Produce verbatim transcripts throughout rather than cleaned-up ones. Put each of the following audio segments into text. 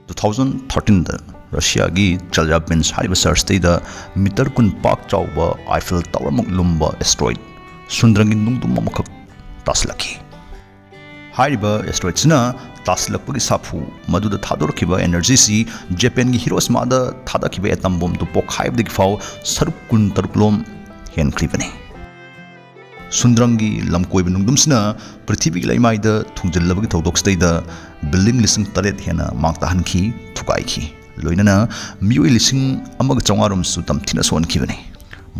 Two thousand ꯊꯥꯔꯇꯤꯟꯗ ꯔꯁꯤꯌꯥꯒꯤ ꯆꯦꯂ꯭ꯌꯥꯕꯤꯟꯁ ꯍꯥꯏꯔꯤꯕ ꯁꯍꯔꯁꯤꯗꯩꯗ metre ꯀꯨꯟ ꯄꯥꯛ ꯆꯥꯎꯕ ꯑꯥꯏꯐꯦꯜ ꯇꯥꯋꯔꯃꯨꯛ ꯂꯨꯝꯕ ꯑꯦꯁꯇ꯭ꯔꯣꯏꯗ ꯁꯨꯟꯗ꯭ꯔꯪꯒꯤ ꯅꯨꯡꯗꯨꯝ ꯑꯃꯈꯛ ꯇꯥꯁꯤꯜꯂꯛꯈꯤ꯫ ꯍꯥꯏꯔꯤꯕ ꯑꯦꯁꯇ꯭ꯔꯣꯏꯗꯁꯤꯅ ꯇꯥꯁꯤꯜꯂꯛꯄꯒꯤ ꯁꯥꯐꯨ, ꯃꯗꯨꯗ ꯊꯥꯗꯣꯔꯛꯈꯤꯕ ꯑꯦꯅꯔꯖꯤꯁꯤ ꯖꯄꯦꯟꯒꯤ ꯍꯤꯔꯣꯁꯤꯃꯥꯗ ꯊꯥꯗꯈꯤꯕ ꯑꯦꯇꯝ ꯕꯣꯝꯗꯨ ꯄꯣꯛꯈꯥꯏꯕꯗꯒꯤ ꯐꯥꯎ ꯁꯔꯨꯛ ꯀꯨꯟꯇꯔꯨꯛ ꯂꯣꯝ ꯍꯦꯟꯈ꯭ꯔꯤꯕꯅꯤ꯫ ꯁꯨꯟꯗ꯭ꯔꯪꯒꯤ ꯂꯝꯀꯣꯏꯕ ꯅꯨꯡꯗꯨꯝꯁꯤꯅ ꯄ꯭ꯔꯤꯊꯤꯕꯤꯒꯤ ꯂꯩꯃꯥꯏꯗ ꯊꯨꯡꯖꯤꯜꯂꯕꯒꯤ ꯊꯧꯗꯣꯛꯁꯤꯗꯩꯗ ꯕꯤꯜꯗꯤꯡ ꯂꯤꯁꯤꯡ ꯇꯔꯦꯠ ꯍꯦꯟꯅ ꯃꯥꯡ ꯇꯥꯍꯟꯈꯤ, ꯊꯨꯒꯥꯏꯈꯤ꯫ ꯂꯣꯏꯅꯅ ꯃꯤꯑꯣꯏ ꯂꯤꯁꯤꯡ ꯑꯃꯒ ꯆꯥꯝꯃꯉꯥ ꯔꯣꯝꯁꯨ ꯇꯝꯊꯤꯅ ꯁꯣꯛꯍꯟꯈꯤꯕꯅꯤ꯫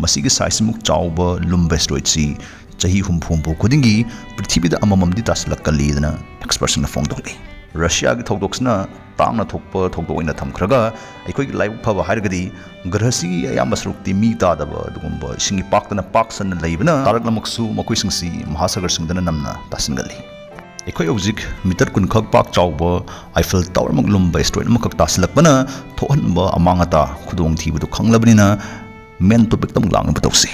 ꯃꯁꯤꯒꯤ ꯁꯥꯏꯖꯁꯤꯃꯨꯛ ꯆꯥꯎꯕ ꯂꯨꯝꯕ ꯑꯦꯁꯇ꯭ꯔꯣꯏꯗꯁꯤ ꯆꯍꯤ ꯍꯨꯝꯐꯨ ꯍꯨꯝꯐꯨ ꯈꯨꯗꯤꯡꯒꯤ ꯄ꯭ꯔꯤꯊꯤꯕꯤꯗ ꯑꯃꯃꯝꯗꯤ ꯇꯥꯁꯤꯜꯂꯛꯀꯜꯂꯤꯗꯅ ꯑꯦꯛꯁꯄꯔꯠꯁꯤꯡꯅ ꯐꯣꯡꯗꯣꯛꯂꯤ꯫ ꯔꯁꯤꯌꯥꯒꯤ ꯊꯧꯗꯣꯛꯁꯤꯅ ꯇꯥꯡꯅ ꯊꯣꯛꯄ ꯊꯧꯗꯣꯛ ꯑꯣꯏꯅ ꯊꯝꯈ꯭ꯔꯒ, ꯑꯩꯈꯣꯏꯒꯤ ꯂꯥꯏꯕꯛ ꯐꯕ ꯍꯥꯏꯔꯒꯗꯤ ꯒ꯭ꯔꯍꯁꯤꯒꯤ ꯑꯌꯥꯝꯕ ꯁꯔꯨꯛꯇꯤ ꯃꯤ ꯇꯥꯗꯕ ꯑꯗꯨꯒꯨꯝꯕ ꯏꯁꯤꯡ ꯏꯄꯥꯛꯇꯅ ꯄꯥꯛ ꯁꯟꯅ ꯂꯩꯕꯅ, ꯇꯥꯔꯛꯂꯃꯛꯁꯨ ꯃꯈꯣꯏꯁꯤꯡꯁꯤ ꯃꯍꯥꯁꯥꯒꯔꯁꯤꯡꯗꯅ ꯅꯝꯅ ꯇꯥꯁꯤꯟꯒꯜꯂꯤ꯫ ꯑꯩꯈꯣꯏ ꯍꯧꯖꯤꯛ ꯃꯤꯇꯔ ꯀꯨꯟꯈꯛ ꯄꯥꯛ ꯆꯥꯎꯕ ꯑꯥꯏꯐꯦꯜ ꯇꯥꯋꯔꯃꯨꯛ ꯂꯨꯝꯕ ꯑꯦꯁꯇ꯭ꯔꯣꯏꯗ ꯑꯃꯈꯛ ꯇꯥꯁꯤꯜꯂꯛꯄꯅ ꯊꯣꯛꯍꯟꯕ ꯑꯃꯥꯡ ꯑꯇꯥ ꯈꯨꯗꯣꯡꯊꯤꯕꯗꯨ ꯈꯪꯂꯕꯅꯤꯅ, ꯃꯦꯟ ꯇꯣꯄꯤꯛꯇ ꯑꯃꯨꯛ ꯂꯥꯛꯅꯕ ꯇꯧꯁꯤ꯫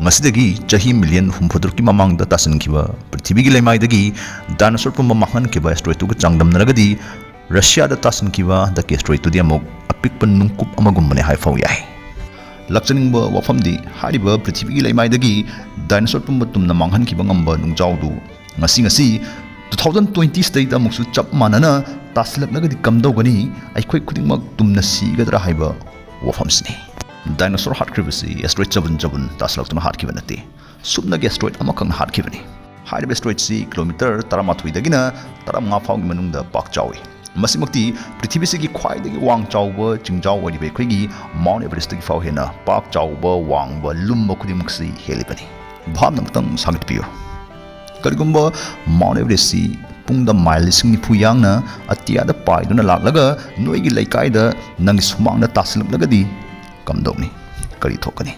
ꯉꯁꯤꯗꯒꯤ ꯆꯍꯤ ꯃꯤꯂꯤꯌꯟ ꯍꯨꯝꯐꯨꯇꯔꯨꯛꯀꯤ ꯃꯃꯥꯡꯗ ꯇꯥꯁꯤꯟꯈꯤꯕ ꯄ꯭ꯔꯤꯊꯤꯕꯤꯒꯤ ꯂꯩꯃꯥꯏꯗꯒꯤ ꯗꯥꯏꯅꯣꯁꯣꯔ ꯄꯨꯝꯕ ꯃꯥꯡꯍꯟꯈꯤꯕ ꯑꯦꯁꯇ꯭ꯔꯣꯏꯗꯇꯨꯒ ꯆꯥꯡꯗꯝꯅꯔꯒꯗꯤ, ꯔꯁꯤꯌꯥꯗ ꯇꯥꯁꯤꯟꯈꯤꯕ ꯍꯟꯗꯛꯀꯤ ꯑꯦꯁꯇ꯭ꯔꯣꯏꯗꯇꯨꯗꯤ ꯑꯃꯨꯛ ꯑꯄꯤꯛꯄ ꯅꯨꯡꯀꯨꯞ ꯑꯃꯒꯨꯝꯕꯅꯦ ꯍꯥꯏꯐꯥꯎ ꯌꯥꯏ꯫ ꯂꯥꯛꯆꯅꯤꯡꯕ ꯋꯥꯐꯝꯗꯤ, ꯍꯥꯏꯔꯤꯕ ꯄ꯭ꯔꯤꯊꯤꯕꯤꯒꯤ ꯂꯩꯃꯥꯏꯗꯒꯤ ꯗꯥꯏꯅꯣꯁꯣꯔ ꯄꯨꯝꯕ ꯇꯨꯝꯅ ꯃꯥꯡꯍꯟꯈꯤꯕ ꯉꯝꯕ ꯅꯨꯡꯖꯥꯎꯗꯨ ꯉꯁꯤ ꯉꯁꯤ ꯇꯨ ꯊꯥꯎꯖꯟ ꯇ꯭ꯋꯦꯟꯇꯤ ꯁꯤꯗꯩꯗ ꯑꯃꯨꯛꯁꯨ ꯆꯞ ꯃꯥꯟꯅꯅ ꯇꯥꯁꯤꯜꯂꯛꯂꯒꯗꯤ ꯀꯝꯗꯧꯒꯅꯤ? ꯑꯩꯈꯣꯏ ꯈꯨꯗꯤꯡꯃꯛ ꯇꯨꯝꯅ ꯁꯤꯒꯗ꯭ꯔꯥ ꯍꯥꯏꯕ ꯋꯥꯐꯝꯁꯤꯅꯤ꯫ ꯗꯥꯏꯅꯣꯁꯣꯔ ꯍꯥꯠꯈ꯭ꯔꯤꯕꯁꯤ ꯑꯦꯁꯇ꯭ꯔꯣꯏꯗ ꯆꯕꯨꯟ ꯆꯕꯨꯟ ꯇꯥꯁꯤꯜꯂꯛꯇꯨꯅ ꯍꯥꯠꯈꯤꯕ ꯅꯠꯇꯦ꯫ ꯁꯨꯞꯅꯒꯤ ꯑꯦꯁꯇ꯭ꯔꯣꯏꯗ ꯑꯃꯈꯛꯅ ꯍꯥꯠꯈꯤꯕꯅꯤ꯫ ꯍꯥꯏꯔꯤꯕ ꯑꯦꯁꯇ꯭ꯔꯣꯏꯗꯁꯤ ꯀꯤꯂꯣꯃꯤꯇꯔ ꯇꯔꯥꯃꯥꯊꯣꯏꯗꯒꯤꯅ ꯇꯔꯥꯃꯉꯥ ꯐꯥꯎꯒꯤ ꯃꯅꯨꯡꯗ ꯄꯥꯛ ꯆꯥꯎꯏ꯫ ꯃꯁꯤꯃꯛꯇꯤ ꯄ꯭ꯔꯤꯊꯤꯕꯤꯁꯤꯒꯤ ꯈ꯭ꯋꯥꯏꯗꯒꯤ ꯋꯥꯡ ꯆꯥꯎꯕ ꯆꯤꯡꯖꯥꯎ ꯑꯣꯏꯔꯤꯕ ꯑꯩꯈꯣꯏꯒꯤ ꯃꯥꯎꯟ ꯑꯦꯚꯔꯦꯁꯇꯒꯤ ꯐꯥꯎ ꯍꯦꯟꯅ ꯄꯥꯛ ꯆꯥꯎꯕ, ꯋꯥꯡꯕ, ꯂꯨꯝꯕ ꯈꯨꯗꯤꯡꯃꯛꯁꯤ ꯍꯦꯜꯂꯤꯕꯅꯤ꯫ ꯚꯥꯞꯅ ꯑꯃꯨꯛꯇꯪ ꯁꯥꯒꯠꯄꯤꯌꯨ꯫ ꯀꯔꯤꯒꯨꯝꯕ ꯃꯥꯎꯟ ꯑꯦꯚꯔꯦꯁꯁꯤ ꯄꯨꯡꯗ ꯃꯥꯏꯜ ꯂꯤꯁꯤꯡ ꯅꯤꯐꯨ ꯌꯥꯡꯅ ꯑꯇꯤꯌꯥꯗ ꯄꯥꯏꯗꯨꯅ ꯂꯥꯛꯂꯒ ꯅꯣꯏꯒꯤ ꯂꯩꯀꯥꯏꯗ ꯅꯪꯒꯤ ꯁꯨꯃꯥꯡꯗ ꯇꯥꯁꯤꯜꯂꯛꯂꯒꯗꯤ ꯀꯝꯗꯧꯅꯤ? ꯀꯔꯤ ꯊꯣꯛꯀꯅꯤ?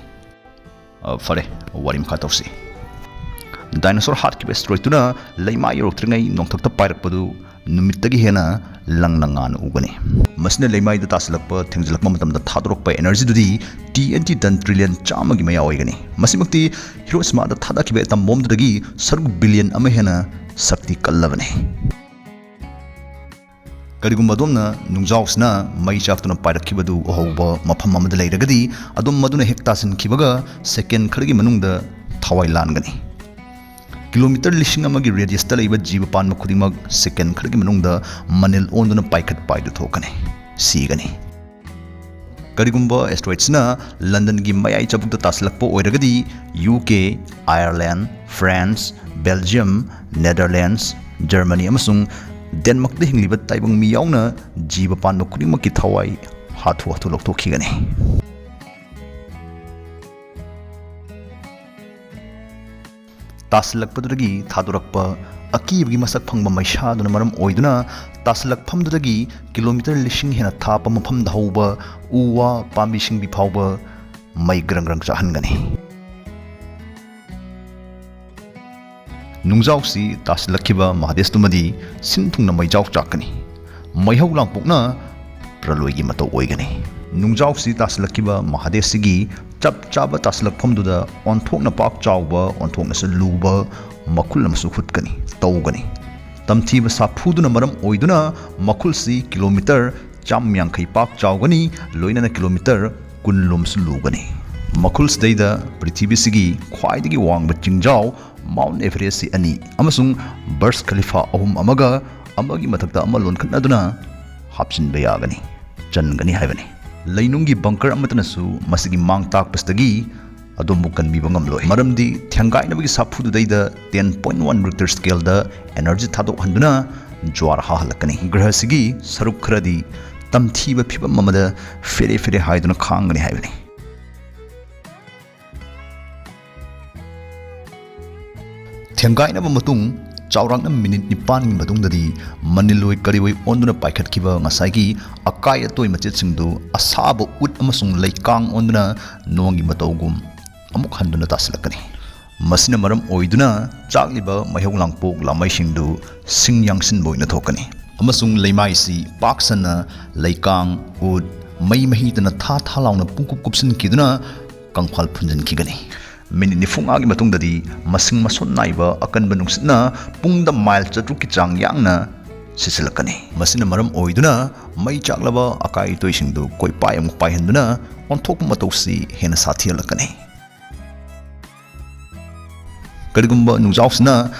ꯑ, ꯐꯔꯦ, ꯋꯥꯔꯤ ꯃꯈꯥ ꯇꯧꯁꯤ꯫ Dinosaur ꯍꯥꯠꯈꯤꯕ asteroidꯇꯨꯅ ꯂꯩꯃꯥꯏ ꯌꯧꯔꯛꯇ꯭ꯔꯤꯉꯩ ꯅꯣꯡꯊꯛꯇ ꯄꯥꯏꯔꯛꯄꯗꯨ ꯅꯨꯃꯤꯠꯇꯒꯤ ꯍꯦꯟꯅ ꯂꯪꯅ ꯉꯥꯟꯅ ꯎꯒꯅꯤ꯫ ꯃꯁꯤꯅ ꯂꯩꯃꯥꯏꯗ ꯇꯥꯁꯤꯜꯂꯛꯄ, ꯊꯦꯡꯖꯤꯜꯂꯛꯄ ꯃꯇꯝꯗ ꯊꯥꯗꯣꯔꯛꯄ energyꯗꯨꯗꯤ T N T ton trillion ꯆꯥꯝꯃꯒꯤ ꯃꯌꯥ ꯑꯣꯏꯒꯅꯤ꯫ ꯃꯁꯤꯃꯛꯇꯤ Hiroshima ꯗ ꯊꯥꯗꯈꯤꯕ atom bombꯗꯨꯗꯒꯤ ꯁꯔꯨꯛ billion ꯑꯃ ꯍꯦꯟꯅ ꯁꯛꯇꯤ ꯀꯜꯂꯕꯅꯤ꯫ ꯀꯔꯤꯒꯨꯝꯕ ꯑꯗꯣꯝꯅ ꯅꯨꯡꯖꯥꯎꯁꯤꯅ ꯃꯩ ꯆꯥꯛꯇꯨꯅ ꯄꯥꯏꯔꯛꯈꯤꯕꯗꯨ ꯎꯍꯧꯕ ꯃꯐꯝ ꯑꯃꯗ ꯂꯩꯔꯒꯗꯤ, ꯑꯗꯣꯝ ꯃꯗꯨꯅ ꯍꯦꯛ ꯇꯥꯁꯤꯟꯈꯤꯕꯒ second ꯈꯔꯒꯤ ꯃꯅꯨꯡꯗ ꯊꯋꯥꯏ ꯂꯥꯟꯒꯅꯤ꯫ Kilometre ꯂꯤꯁꯤꯡ ꯑꯃꯒꯤ radiusꯇ ꯂꯩꯕ ꯖꯤꯕ ꯄꯥꯟꯕ ꯈꯨꯗꯤꯡꯃꯛ second ꯈꯔꯒꯤ ꯃꯅꯨꯡꯗ ꯃꯅꯤꯜ ꯑꯣꯟꯗꯨꯅ ꯄꯥꯏꯈꯠ ꯄꯥꯏꯗꯨ ꯊꯣꯛꯀꯅꯤ, ꯁꯤꯒꯅꯤ꯫ ꯀꯔꯤꯒꯨꯝꯕ asteroidꯁꯤꯅ Londonꯒꯤ ꯃꯌꯥꯏ ꯆꯕꯨꯛꯇ ꯇꯥꯁꯤꯜꯂꯛꯄ ꯑꯣꯏꯔꯒꯗꯤ, U K, Ireland, France, Belgium, Netherlands, Germany ꯑꯃꯁꯨꯡ Denmarkꯇ ꯍꯤꯡꯂꯤꯕ ꯇꯥꯏꯕꯪ ꯃꯤ ꯌꯥꯎꯅ ꯖꯤꯕ ꯄꯥꯟꯕ ꯈꯨꯗꯤꯡꯃꯛꯀꯤ ꯊꯋꯥꯏ ꯍꯥꯊꯨ ꯍꯥꯊꯨ ꯂꯧꯊꯣꯛꯈꯤꯒꯅꯤ꯫ ꯇꯥꯁꯤꯜꯂꯛꯄꯗꯨꯗꯒꯤ ꯊꯥꯗꯣꯔꯛꯄ ꯑꯀꯤꯕꯒꯤ ꯃꯁꯛ ꯐꯪꯕ ꯃꯩꯁꯥꯗꯨꯅ ꯃꯔꯝ ꯑꯣꯏꯗꯨꯅ, ꯇꯥꯁꯤꯜꯂꯛꯐꯝꯗꯨꯗꯒꯤ kilometre ꯂꯤꯁꯤꯡ ꯍꯦꯟꯅ ꯊꯥꯞꯄ ꯃꯐꯝꯗ ꯍꯧꯕ ꯎ ꯋꯥ, ꯄꯥꯝꯕꯤ ꯁꯤꯡꯕꯤ ꯐꯥꯎꯕ ꯃꯩ ꯒ꯭ꯔꯪ ꯒ꯭ꯔꯪ ꯆꯥꯛꯍꯟꯒꯅꯤ꯫ ꯅꯨꯡꯖꯥꯎꯁꯤ ꯇꯥꯁꯤꯜꯂꯛꯈꯤꯕ ꯃꯍꯥꯗꯦꯁꯇꯨꯃꯗꯤ ꯁꯤꯟ ꯊꯨꯡꯅ ꯃꯩꯖꯥꯎ ꯆꯥꯛꯀꯅꯤ꯫ ꯃꯩꯍꯧ ꯂꯥꯡꯄꯣꯛꯅ ꯄ꯭ꯔꯂꯣꯏꯒꯤ ꯃꯇꯧ ꯑꯣꯏꯒꯅꯤ꯫ ꯅꯨꯡꯖꯥꯎꯁꯤ ꯇꯥꯁꯤꯜꯂꯛꯈꯤꯕ ꯃꯍꯥꯗꯦꯁꯁꯤꯒꯤ ꯆꯞ ꯆꯥꯕ ꯇꯥꯁꯤꯜꯂꯛꯐꯝꯗꯨꯗ ꯑꯣꯟꯊꯣꯛꯅ ꯄꯥꯛ ꯆꯥꯎꯕ, ꯑꯣꯟꯊꯣꯛꯅꯁꯨ ꯂꯨꯕ ꯃꯈꯨꯜ ꯑꯃꯁꯨ ꯍꯨꯠꯀꯅꯤ, ꯇꯧꯒꯅꯤ꯫ ꯇꯝꯊꯤꯕ ꯁꯥꯐꯨꯗꯨꯅ ꯃꯔꯝ ꯑꯣꯏꯗꯨꯅ ꯃꯈꯨꯜꯁꯤ kilometre ꯆꯥꯝ ꯌꯥꯡꯈꯩ ꯄꯥꯛ ꯆꯥꯎꯒꯅꯤ, ꯂꯣꯏꯅꯅ kilometre ꯀꯨꯟ ꯂꯣꯝꯁꯨ ꯂꯨꯒꯅꯤ꯫ ꯃꯈꯨꯜꯁꯤꯗꯩꯗ ꯄ꯭ꯔꯤꯊꯤꯕꯤꯁꯤꯒꯤ ꯈ꯭ꯋꯥꯏꯗꯒꯤ ꯋꯥꯡꯕ ꯆꯤꯡꯖꯥꯎ Mount Everestꯁꯤ ꯑꯅꯤ ꯑꯃꯁꯨꯡ Burj Khalifa ꯑꯍꯨꯝ, ꯑꯃꯒ ꯑꯃꯒꯤ ꯃꯊꯛꯇ ꯑꯃ ꯂꯣꯟꯈꯠꯅꯗꯨꯅ ꯍꯥꯞꯆꯤꯟꯕ ꯌꯥꯒꯅꯤ, ꯆꯟꯒꯅꯤ ꯍꯥꯏꯕꯅꯤ꯫ ꯂꯩꯅꯨꯡꯒꯤ bunker ꯑꯃꯠꯇꯅꯁꯨ ꯃꯁꯤꯒꯤ ꯃꯥꯡ ꯇꯥꯛꯄꯁꯤꯗꯒꯤ ꯑꯗꯣꯝꯕꯨ ꯀꯟꯕꯤꯕ ꯉꯝꯂꯣꯏ, ꯃꯔꯝꯗꯤ ꯊꯦꯡꯒꯥꯏꯅꯕꯒꯤ ꯁꯥꯐꯨꯗꯨꯗꯩꯗ ten point one Richter scaleꯗ energy ꯊꯥꯗꯣꯛꯍꯟꯗꯨꯅ ꯖ꯭ꯋꯥꯔ ꯍꯥꯍꯜꯂꯛꯀꯅꯤ꯫ ꯒ꯭ꯔꯍꯁꯤꯒꯤ ꯁꯔꯨꯛ ꯈꯔꯗꯤ ꯇꯝꯊꯤꯕ ꯐꯤꯕꯝ ꯑꯃꯗ ꯐꯦꯔꯦ ꯐꯦꯔꯦ ꯍꯥꯏꯗꯨꯅ ꯈꯥꯡꯒꯅꯤ ꯍꯥꯏꯕꯅꯤ꯫ ꯊꯦꯡꯒꯥꯏꯅꯕ ꯃꯇꯨꯡ ꯆꯥꯎꯔꯥꯛꯅ ꯃꯤꯅꯤꯠ ꯅꯤꯄꯥꯟꯒꯤ ꯃꯇꯨꯡꯗꯗꯤ ꯃꯅꯤꯜꯑꯣꯏ ꯀꯔꯤꯑꯣꯏ ꯑꯣꯟꯗꯨꯅ ꯄꯥꯏꯈꯠꯈꯤꯕ ꯉꯁꯥꯏꯒꯤ ꯑꯀꯥꯏ ꯑꯇꯣꯏ ꯃꯆꯦꯠꯁꯤꯡꯗꯨ ꯑꯁꯥꯕ ꯎꯠ ꯑꯃꯁꯨꯡ ꯂꯩꯀꯥꯡ ꯑꯣꯟꯗꯨꯅ ꯅꯣꯡꯒꯤ ꯃꯇꯧꯒꯨꯝ ꯑꯃꯨꯛ ꯍꯟꯗꯨꯅ ꯇꯥꯁꯤꯜꯂꯛꯀꯅꯤ꯫ ꯃꯁꯤꯅ ꯃꯔꯝ ꯑꯣꯏꯗꯨꯅ ꯆꯥꯛꯂꯤꯕ ꯃꯩꯍꯧ ꯂꯥꯡꯄꯣꯛ ꯂꯥꯃꯩꯁꯤꯡꯗꯨ ꯁꯤꯡ ꯌꯥꯡꯁꯤꯟꯕ ꯑꯣꯏꯅ ꯊꯣꯛꯀꯅꯤ꯫ ꯑꯃꯁꯨꯡ ꯂꯩꯃꯥꯏꯁꯤ ꯄꯥꯛ ꯁꯟꯅ ꯂꯩꯀꯥꯡ, ꯎꯠ, ꯃꯩ ꯃꯍꯤꯗꯅ ꯊꯥ ꯊꯥ ꯂꯥꯎꯅ ꯄꯨꯡꯀꯨꯞ ꯀꯨꯞꯁꯤꯟꯈꯤꯗꯨꯅ ꯀꯪꯐꯥꯜ ꯐꯨꯟꯖꯤꯟꯈꯤꯒꯅꯤ꯫ ꯃꯤꯅꯤꯠ ꯅꯤꯐꯨ ꯃꯉꯥꯒꯤ ꯃꯇꯨꯡꯗꯗꯤ ꯃꯁꯤꯡ ꯃꯁꯣꯟ ꯅꯥꯏꯕ ꯑꯀꯟꯕ ꯅꯨꯡꯁꯤꯠꯅ ꯄꯨꯡꯗ ꯃꯥꯏꯜ ꯆꯥꯇ꯭ꯔꯨꯛꯀꯤ ꯆꯥꯡ ꯌꯥꯡꯅ ꯁꯤꯠꯆꯤꯜꯂꯛꯀꯅꯤ꯫ ꯃꯁꯤꯅ ꯃꯔꯝ ꯑꯣꯏꯗꯨꯅ ꯃꯩ ꯆꯥꯛꯂꯕ ꯑꯀꯥꯏ ꯑꯇꯣꯏꯁꯤꯡꯗꯨ ꯀꯣꯏꯄꯥꯏ ꯑꯃꯨꯛ ꯄꯥꯏꯍꯟꯗꯨꯅ ꯑꯣꯟꯊꯣꯛꯄ ꯃꯇꯧꯁꯤ ꯍꯦꯟꯅ ꯁꯥꯊꯤꯍꯜꯂꯛꯀꯅꯤ꯫ ꯀꯔꯤꯒꯨꯝꯕ ꯅꯨꯡꯖꯥꯎꯁꯤꯅ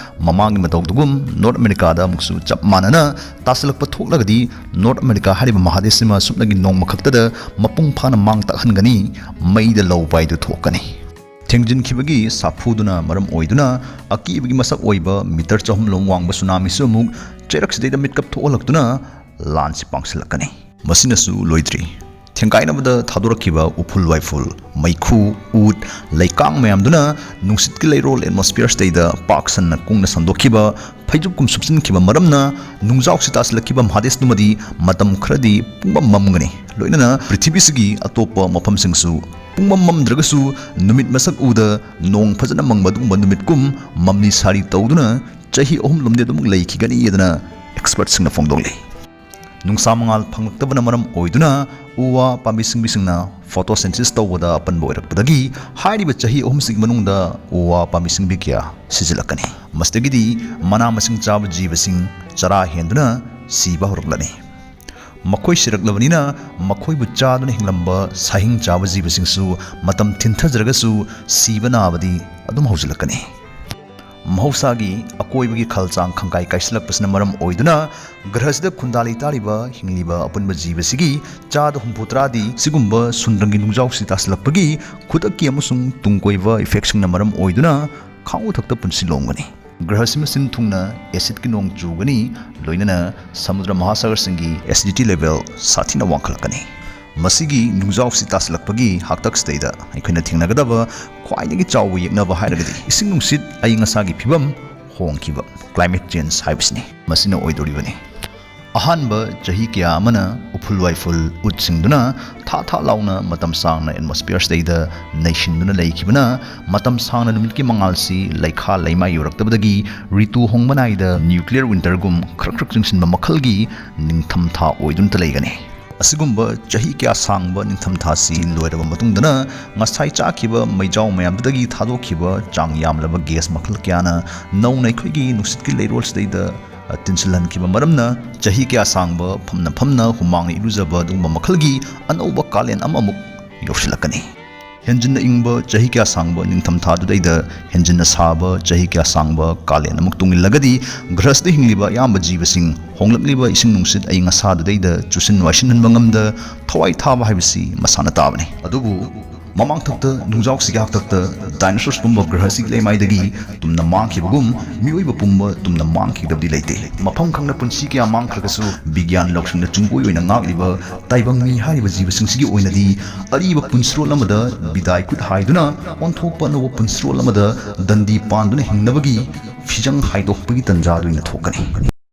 ꯃꯃꯥꯡꯒꯤ ꯃꯇꯧꯗꯨꯒꯨꯝ ꯅꯣꯔꯠ ꯑꯃꯦꯔꯤꯀꯥꯗ ꯑꯃꯨꯛꯁꯨ ꯆꯞ ꯃꯥꯟꯅꯅ ꯇꯥꯁꯤꯜꯂꯛꯄ ꯊꯣꯛꯂꯒꯗꯤ, ꯅꯣꯔꯠ ꯑꯃꯦꯔꯤꯀꯥ ꯍꯥꯏꯔꯤꯕ ꯃꯍꯥꯗꯦꯁꯁꯤꯃ ꯁꯨꯞꯅꯒꯤ ꯅꯣꯡꯃ ꯈꯛꯇꯗ ꯃꯄꯨꯡ ꯐꯥꯅ ꯃꯥꯡ ꯇꯥꯛꯍꯟꯒꯅꯤ, ꯃꯩꯗ ꯂꯧ ꯄꯥꯏꯗꯨ ꯊꯣꯛꯀꯅꯤ꯫ ꯊꯦꯡꯖꯤꯟꯈꯤꯕꯒꯤ ꯁꯥꯐꯨꯗꯨꯅ ꯃꯔꯝ ꯑꯣꯏꯗꯨꯅ ꯑꯀꯤꯕꯒꯤ ꯃꯁꯛ ꯑꯣꯏꯕ ꯃꯤꯇꯔ ꯆꯍꯨꯝ ꯂꯣꯝ ꯋꯥꯡꯕ ꯁꯨꯅꯥꯃꯤꯁꯨ ꯑꯃꯨꯛ ꯆꯩꯔꯛꯁꯤꯗꯩꯗ ꯃꯤꯠꯀꯞ ꯊꯣꯛꯍꯜꯂꯛꯇꯨꯅ ꯂꯥꯟꯁꯤ ꯄꯥꯡꯁꯤꯜꯂꯛꯀꯅꯤ꯫ ꯃꯁꯤꯅꯁꯨ ꯂꯣꯏꯗ꯭ꯔꯤ꯫ ꯊꯦꯡꯒꯥꯏꯅꯕꯗ ꯊꯥꯗꯣꯔꯛꯈꯤꯕ ꯎꯐꯨꯜ ꯋꯥꯏꯐꯨꯜ, ꯃꯩꯈꯨ, ꯎꯠ, ꯂꯩꯀꯥꯡ ꯃꯌꯥꯝꯗꯨꯅ ꯅꯨꯡꯁꯤꯠꯀꯤ ꯂꯩꯔꯣꯜ ꯑꯦꯠꯃꯣꯁꯐꯤꯌꯔꯁꯤꯗꯩꯗ ꯄꯥꯛ ꯁꯟꯅ ꯀꯨꯡꯅ ꯁꯟꯗꯣꯛꯈꯤꯕ ꯐꯩꯖꯨꯞꯀꯨꯝ ꯁꯨꯞꯆꯤꯟꯈꯤꯕ ꯃꯔꯝꯅ ꯅꯨꯡꯖꯥꯎꯁꯤ ꯇꯥꯁꯤꯜꯂꯛꯈꯤꯕ ꯃꯍꯥꯗꯦꯁꯇꯨꯃꯗꯤ ꯃꯇꯝ ꯈꯔꯗꯤ ꯄꯨꯡꯃꯝ ꯃꯝꯒꯅꯤ꯫ ꯂꯣꯏꯅꯅ ꯄ꯭ꯔꯤꯊꯤꯕꯤꯁꯤꯒꯤ ꯑꯇꯣꯞꯄ ꯃꯐꯝꯁꯤꯡꯁꯨ ꯄꯨꯡꯃꯝ ꯃꯝꯗ꯭ꯔꯒꯁꯨ ꯅꯨꯃꯤꯠ ꯃꯁꯛ ꯎꯗ ꯅꯣꯡ ꯐꯖꯅ ꯃꯪꯕ ꯑꯗꯨꯒꯨꯝꯕ ꯅꯨꯃꯤꯠꯀꯨꯝ ꯃꯝꯂꯤ ꯁꯥꯔꯤ ꯇꯧꯗꯨꯅ ꯆꯍꯤ ꯑꯍꯨꯝ ꯂꯣꯝꯗꯤ ꯑꯗꯨꯃꯛ ꯂꯩꯈꯤꯒꯅꯤ ꯑꯗꯨꯅ ꯑꯦꯛꯁꯄꯔꯠꯁꯤꯡꯅ ꯐꯣꯡꯗꯣꯛꯂꯤ꯫ ꯅꯨꯡꯁꯥ ꯃꯉꯥꯜ ꯐꯪꯂꯛꯇꯕꯅ ꯃꯔꯝ ꯑꯣꯏꯗꯨꯅ ꯎ ꯋꯥ ꯄꯥꯝꯕꯤ ꯁꯤꯡꯕꯤꯁꯤꯡꯅ ꯐꯣꯇꯣꯁꯤꯟꯊꯦꯁꯤꯁ ꯇꯧꯕꯗ ꯑꯄꯟꯕ ꯑꯣꯏꯔꯛꯄꯗꯒꯤ ꯍꯥꯏꯔꯤꯕ ꯆꯍꯤ ꯑꯍꯨꯝꯁꯤꯒꯤ ꯃꯅꯨꯡꯗ ꯎ ꯋꯥ ꯄꯥꯝꯕꯤ ꯁꯤꯡꯕꯤ ꯀꯌꯥ ꯁꯤꯖꯤꯜꯂꯛꯀꯅꯤ꯫ ꯃꯁꯤꯗꯒꯤꯗꯤ ꯃꯅꯥ ꯃꯁꯤꯡ ꯆꯥꯕ ꯖꯤꯕꯁꯤꯡ ꯆꯔꯥ ꯍꯦꯟꯗꯨꯅ ꯁꯤꯕ ꯍꯧꯔꯛꯂꯅꯤ꯫ ꯃꯈꯣꯏ ꯁꯤꯔꯛꯂꯕꯅꯤꯅ ꯃꯈꯣꯏꯕꯨ ꯆꯥꯗꯨꯅ ꯍꯤꯡꯂꯝꯕ ꯁꯥꯍꯤꯡ ꯆꯥꯕ ꯖꯤꯕꯁꯤꯡꯁꯨ ꯃꯇꯝ ꯊꯤꯟꯊꯖꯔꯒꯁꯨ ꯁꯤꯕ ꯅꯥꯕꯗꯤ ꯑꯗꯨꯝ ꯍꯧꯖꯤꯜꯂꯛꯀꯅꯤ꯫ ꯃꯍꯧꯁꯥꯒꯤ ꯑꯀꯣꯏꯕꯒꯤ ꯈꯜꯆꯥꯡ ꯈꯪꯀꯥꯏ ꯀꯥꯏꯁꯤꯜꯂꯛꯄꯁꯤꯅ ꯃꯔꯝ ꯑꯣꯏꯗꯨꯅ ꯒ꯭ꯔꯍꯁꯤꯗ ꯈꯨꯟꯗꯥ ꯂꯩꯇꯥꯔꯤꯕ ꯍꯤꯡꯂꯤꯕ ꯑꯄꯨꯟꯕ ꯖꯤꯕꯁꯤꯒꯤ ꯆꯥꯗ ꯍꯨꯝꯐꯨ ꯇꯔꯥꯗꯤ ꯁꯤꯒꯨꯝꯕ ꯁꯨꯟꯗ꯭ꯔꯪꯒꯤ ꯅꯨꯡꯖꯥꯎꯁꯤ ꯇꯥꯁꯤꯜꯂꯛꯄꯒꯤ ꯈꯨꯗꯛꯀꯤ ꯑꯃꯁꯨꯡ ꯇꯨꯡ ꯀꯣꯏꯕ ꯏꯐꯦꯛꯁꯤꯡꯅ ꯃꯔꯝ ꯑꯣꯏꯗꯨꯅ ꯈꯥꯡꯎ ꯊꯛꯇ ꯄꯨꯟꯁꯤ ꯂꯣꯝꯒꯅꯤ꯫ ꯒ꯭ꯔꯍꯁꯤ ꯃꯁꯤꯟ ꯊꯨꯡꯅ ꯑꯦꯁꯤꯗꯀꯤ ꯅꯣꯡ ꯆꯨꯒꯅꯤ, ꯂꯣꯏꯅꯅ ꯁꯃꯨꯗ꯭ꯔ ꯃꯍꯥꯁꯥꯒꯔꯁꯤꯡꯒꯤ ꯑꯦꯁꯤꯗꯤꯇꯤ ꯂꯦꯚꯦꯜ ꯁꯥꯊꯤꯅ ꯋꯥꯡꯈꯠꯂꯛꯀꯅꯤ꯫ ꯃꯁꯤꯒꯤ ꯅꯨꯡꯖꯥꯎꯁꯤ ꯇꯥꯁꯤꯜꯂꯛꯄꯒꯤ ꯍꯥꯛꯇꯛꯁꯤꯗꯩꯗ ꯑꯩꯈꯣꯏꯅ ꯊꯦꯡꯅꯒꯗꯕ ꯈ꯭ꯋꯥꯏꯗꯒꯤ ꯆꯥꯎꯕ ꯌꯦꯛꯅꯕ ꯍꯥꯏꯔꯒꯗꯤ ꯏꯁꯤꯡ ꯅꯨꯡꯁꯤꯠ ꯑꯏꯪ ꯑꯁꯥꯒꯤ ꯐꯤꯕꯝ ꯍꯣꯡꯈꯤꯕ, ꯀ꯭ꯂꯥꯏꯃꯦꯠ ꯆꯦꯟꯖ ꯍꯥꯏꯕꯁꯤꯅꯤ꯫ ꯃꯁꯤꯅ ꯑꯣꯏꯗꯧꯔꯤꯕꯅꯤ꯫ ꯑꯍꯥꯟꯕ ꯆꯍꯤ ꯀꯌꯥ ꯑꯃꯅ ꯎꯐꯨꯜ ꯋꯥꯏꯐꯨꯜ ꯎꯠꯁꯤꯡꯗꯨꯅ ꯊꯥ ꯊꯥ ꯂꯥꯎꯅ ꯃꯇꯝ ꯁꯥꯡꯅ ꯑꯦꯠꯃꯣꯁꯐꯤꯌꯔꯁꯤꯗꯩꯗ ꯅꯩꯁꯤꯟꯗꯨꯅ ꯂꯩꯈꯤꯕꯅ ꯃꯇꯝ ꯁꯥꯡꯅ ꯅꯨꯃꯤꯠꯀꯤ ꯃꯉꯥꯜꯁꯤ ꯂꯩꯈꯥ ꯂꯩꯃꯥꯏ ꯌꯧꯔꯛꯇꯕꯗꯒꯤ ꯔꯤꯇꯨ ꯍꯣꯡꯕ ꯅꯥꯏꯗ ꯅ꯭ꯌꯨꯀ꯭ꯂꯤꯌꯔ ꯋꯤꯟꯇꯔꯒꯨꯝ ꯈꯔꯛ ꯈꯔꯛ ꯆꯤꯡꯁꯤꯟꯕ ꯃꯈꯜꯒꯤ ꯅꯤꯡꯊꯝꯊꯥ ꯑꯣꯏꯗꯨꯅꯇ ꯂꯩꯒꯅꯤ꯫ ꯑꯁꯤꯒꯨꯝꯕ ꯆꯍꯤ ꯀꯌꯥ ꯁꯥꯡꯕ ꯅꯤꯡꯊꯝꯊꯥꯁꯤ ꯂꯣꯏꯔꯕ ꯃꯇꯨꯡꯗꯅ ꯉꯁꯥꯏ ꯆꯥꯈꯤꯕ ꯃꯩꯖꯥꯎ ꯃꯌꯥꯝꯗꯨꯗꯒꯤ ꯊꯥꯗꯣꯛꯈꯤꯕ ꯆꯥꯡ ꯌꯥꯝꯂꯕ ꯒ꯭ꯌꯥꯁ ꯃꯈꯜ ꯀꯌꯥꯅ ꯅꯧꯅ ꯑꯩꯈꯣꯏꯒꯤ ꯅꯨꯡꯁꯤꯠꯀꯤ ꯂꯩꯔꯣꯜꯁꯤꯗꯩꯗ ꯇꯤꯟꯁꯤꯜꯍꯟꯈꯤꯕ ꯃꯔꯝꯅ ꯆꯍꯤ ꯀꯌꯥ ꯁꯥꯡꯕ ꯐꯝꯅ ꯐꯝꯅ ꯍꯨꯃꯥꯡꯅ ꯏꯔꯨꯖꯕ ꯑꯗꯨꯒꯨꯝꯕ ꯃꯈꯜꯒꯤ ꯑꯅꯧꯕ ꯀꯥꯂꯦꯟ ꯑꯃꯃꯨꯛ ꯌꯧꯁꯤꯜꯂꯛꯀꯅꯤ꯫ ꯍꯦꯟꯖꯤꯟꯅ ꯏꯪꯕ ꯆꯍꯤ ꯀꯌꯥ ꯁꯥꯡꯕ ꯅꯤꯡꯊꯝꯊꯥꯗꯨꯗꯩꯗ ꯍꯦꯟꯖꯤꯟꯅ ꯁꯥꯕ ꯆꯍꯤ ꯀꯌꯥ ꯁꯥꯡꯕ ꯀꯥꯂꯦꯟ ꯑꯃꯨꯛ ꯇꯨꯡꯏꯜꯂꯒꯗꯤ ꯒ꯭ꯔꯍꯁꯤꯗ ꯍꯤꯡꯂꯤꯕ ꯑꯌꯥꯝꯕ ꯖꯤꯕꯁꯤꯡ ꯍꯣꯡꯂꯛꯂꯤꯕ ꯏꯁꯤꯡ ꯅꯨꯡꯁꯤꯠ ꯑꯏꯪ ꯑꯁꯥꯗꯨꯗꯩꯗ ꯆꯨꯁꯤꯟ ꯋꯥꯏꯁꯤꯟꯍꯟꯕ ꯉꯝꯗ ꯊꯋꯥꯏ ꯊꯥꯕ ꯍꯥꯏꯕꯁꯤ ꯃꯁꯥꯅ ꯇꯥꯕꯅꯤ꯫ ꯑꯗꯨꯕꯨ ꯃꯃꯥꯡꯊꯛꯇ ꯅꯨꯡꯖꯥꯎꯁꯤꯒꯤ ꯍꯥꯛꯇꯛꯇ ꯗꯥꯏꯅꯣꯁꯣꯔꯁꯀꯨꯝꯕ ꯒ꯭ꯔꯍꯁꯤꯒꯤ ꯂꯩꯃꯥꯏꯗꯒꯤ ꯇꯨꯝꯅ ꯃꯥꯡꯈꯤꯕꯒꯨꯝ ꯃꯤꯑꯣꯏꯕ ꯄꯨꯝꯕ ꯇꯨꯝꯅ ꯃꯥꯡꯈꯤꯗꯕꯗꯤ ꯂꯩꯇꯦ꯫ ꯃꯐꯝ ꯈꯪꯅ ꯄꯨꯟꯁꯤ ꯀꯌꯥ ꯃꯥꯡꯈ꯭ꯔꯒꯁꯨ ꯕꯤꯒ꯭ꯌꯥꯟ ꯂꯧꯁꯤꯡꯅ ꯆꯨꯡꯒꯣꯏ ꯑꯣꯏꯅ ꯉꯥꯛꯂꯤꯕ ꯇꯥꯏꯕꯪ ꯃꯤ ꯍꯥꯏꯔꯤꯕ ꯖꯤꯕꯁꯤꯡꯁꯤꯒꯤ ꯑꯣꯏꯅꯗꯤ ꯑꯔꯤꯕ ꯄꯨꯟꯁꯤꯔꯣꯜ ꯑꯃꯗ ꯕꯤꯗꯥꯏ ꯈꯨꯠ ꯍꯥꯏꯗꯨꯅ ꯑꯣꯟꯊꯣꯛꯄ ꯑꯅꯧꯕ ꯄꯨꯟꯁꯤꯔꯣꯜ ꯑꯃꯗ ꯗꯟꯗꯤ ꯄꯥꯟꯗꯨꯅ ꯍꯤꯡꯅꯕꯒꯤ ꯐꯤꯖꯪ ꯍꯥꯏꯗꯣꯛꯄꯒꯤ ꯇꯟꯖꯥꯗꯨ ꯑꯣꯏꯅ ꯊꯣꯛꯀꯅꯤ꯫